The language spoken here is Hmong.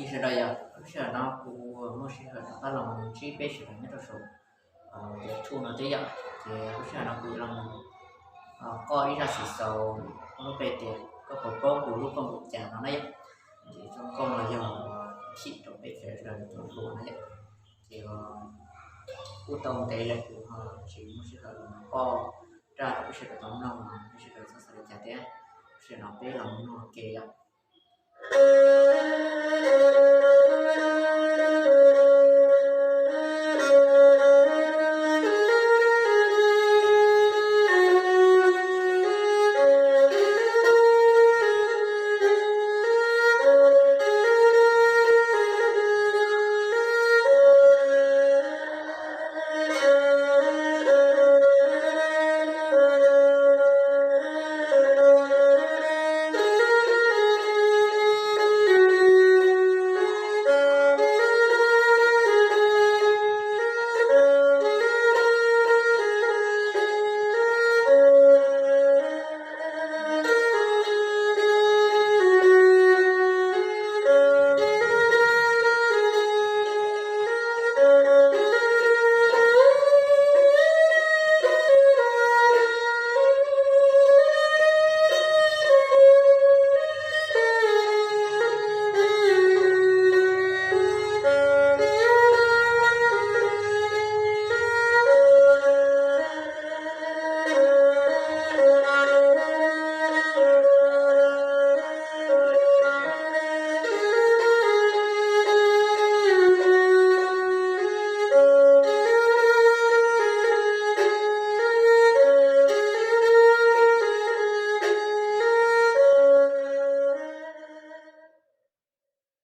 Sawv daws yog lub sij hawm no kuv muaj sij hawm rov qab los ntsib peb sawv daws nyob rau saum YouTube no thiab yom. Ces lub sij hawm no kuv los mus qoj ib zaj xwm xaus, lub npe tias koj puas paub kuv lub koj npaum cas no na yom. Ces zoo nkauj no yog chim rau peb sawv daws tau hluas na yom. Ces kuj tau ntev lawm kuv ho tsis muaj sij hawm los qoj zaj rau peb sawv daws tau mloog, peb sawv daws txhob xav li cas thiab. Lub sij hawm no peb los mloog ua ke yom.